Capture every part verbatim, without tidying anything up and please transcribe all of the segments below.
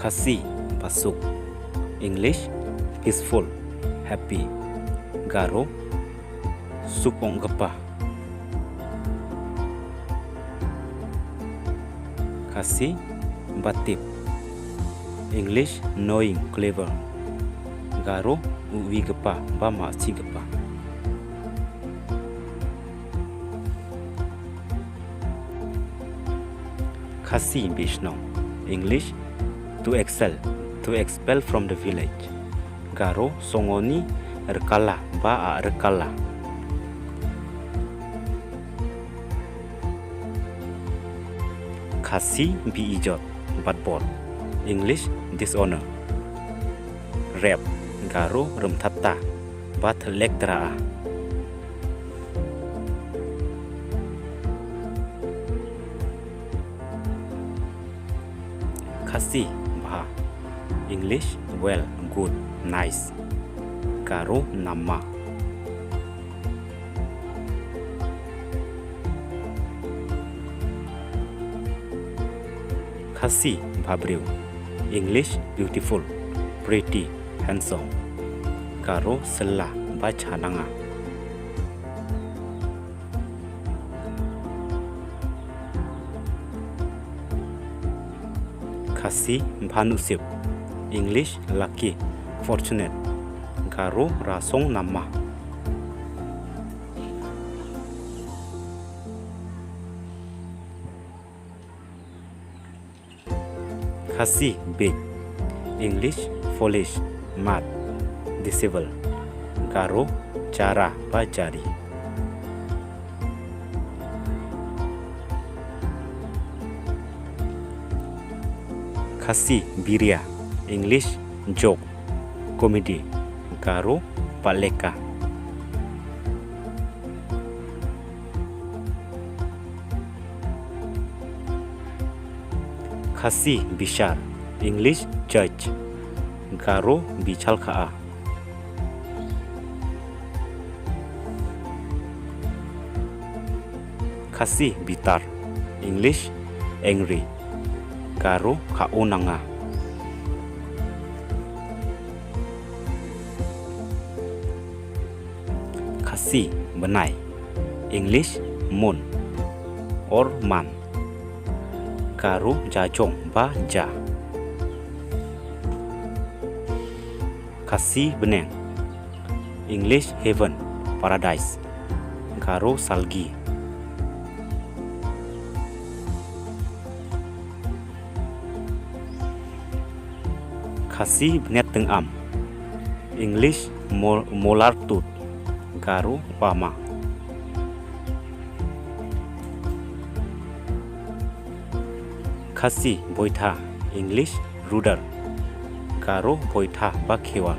Khasi basuk. English, peaceful, happy. Garo, suk ong kpa. Khasi batip. English, knowing, clever. Garo, uwi kpa ba ma si kpa. Khasi bishnong. English, to excel, to expel from the village. Garo, songoni rkala ba a rkala. Khasi bi ijot, batbor. English, dishonor. Rep, Garo, rymthata ba thlek tra. Khasi bha. English, well, good, nice. Garo, namma. Khasi bhabriew. English, beautiful, pretty, handsome. Garo, sylla ba chananga. Khasi bhanusip. English, lucky, fortunate. Garo, rasong namma. Khasi bit. English, foolish, mad, deceivable. Garo, jara ba jari. Khasi biria. English, joke, comedy. Garo, paleka. Khasi bishar. English, judge. Garo, bichalkha. Khasi bitar. English, angry. Garo, khaunanga. Khasi bnai. English, moon or man. Garo, jajong ba ja. Khasi bneng. English, heaven, paradise. Garo, salgi. Khasi bniat tyngam. English, mo-, molar tooth. Garo, wama. Khasi boitha. English, rudder. Garo, boitha ba khewal.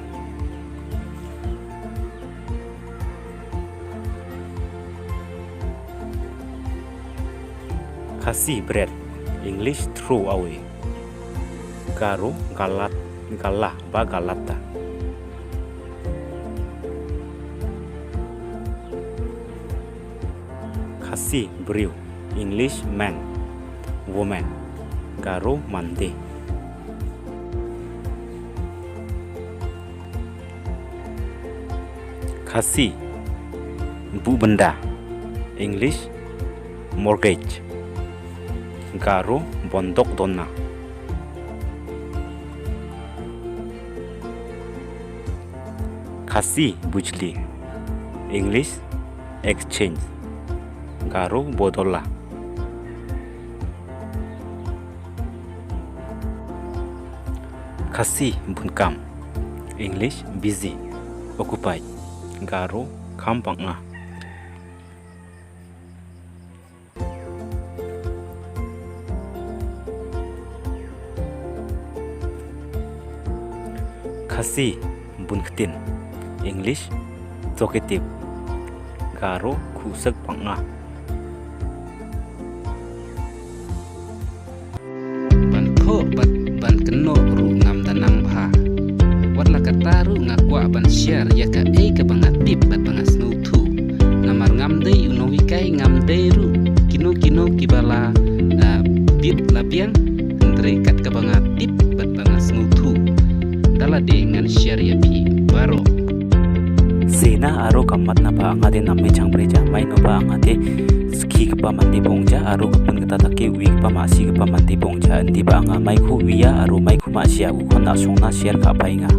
Khasi bret. English, throw away. Garo, galat, gala ba galata. Khasi briew. English, man, woman. Garo, mande. Khasi buh bynda. English, mortgage. Garo, bondok donna. Khasi bujli. English, exchange. Garo, bodola. Khasi bunkam. English, busy, occupied. Garo, kham pang nga. Khasi bunktin. English, talkative. Garo, khuh sek pang nga. Ban khoh bad ban kynnoh ruh ngam da nang bha. Wat la katta ruh nga kwah ban share ïa kaei kaba nga tip bad ba nga sngewthuh. Namar ngam dei u nonghikai, ngam dei ruh kino kino kiba la, ah, bit la biang. Hynrei kat kaba nga tip bad ba nga sngewthuh da lade ngan share ïa phi baroh. Sena aro ka mat na ba nga de nam me chang bre ja mai no ba nga de ski kpa man de bong ja aro ka pun kata ta ke wi kpa ma si kpa man de bong ja ndi ba nga mai khu wi ya aro mai khu ma sia u khon na song na share ka pai nga.